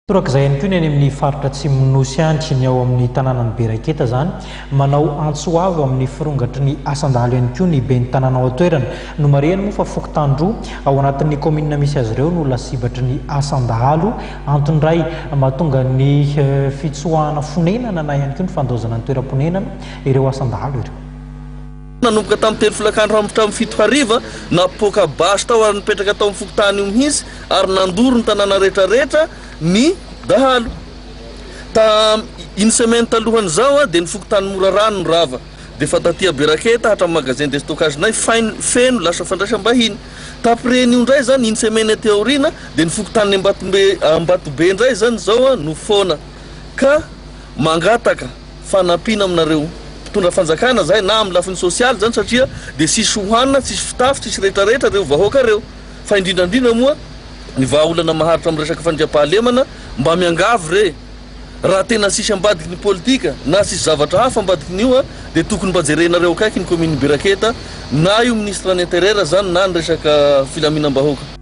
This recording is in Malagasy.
Torak'izay ihany koa ny any amin'ny faritra Atsimon'ny Nosy any, ny ao amin'ny tanànan'i Beraketa izany. Manao antso avo amin'ny firongatry ny asan-dahalo ihany koa ny ben'ny tanàna ao an-toerana. Nomarihany moa fa fokontany roa ao anatin'ny kaominina misy azy ireo no lasibatry ny asan-dahalo. Antony iray mahatonga ny fitsoahana fonenana na ihany koa ny fandaozana ny toeram-ponenana ireo asan-dahalo ireo. Nanomboka tamin'ny telo folakandro hatramin'ny fito hariva, napoaka basy tao ary nipetraka tao amin'ny fokontany io mihitsy ary nandoro ny tanàna rehetrarehetra ny dahalo. Ta une semaine talohan'izao dia ny fokontany Morarano no rava. Dia efa taty Beraketa hatramin'ny magasin de stockage-nay fain feno lasa fandraisam-bahiny. Tapiren'io indray izany une semaine aty aoriana dia ny fokontanin'i Ambatombe Ambatobe indray izany izao no foana. Ka mangataka fanampiana aminareo mpitondra fanjakana zahay na amin'ny lafiny sosialy izany satria dia tsisy hohanina, tsisy fitafy, tsisy rehetrarehetra ireo vahoaka ireo. Fa indrindra indrindra moa ny vahaolana maharitra amin'ny resaka fandriampahalemana mba miangavy re raha tena tsisy ambadiky ny politika na tsisy zavatra hafa ambadikin'io dia tokony mba jerenareo akaiky ny commune Beraketa na io ministre ny intérieur zany na ny resaka filaminam-bahoaka.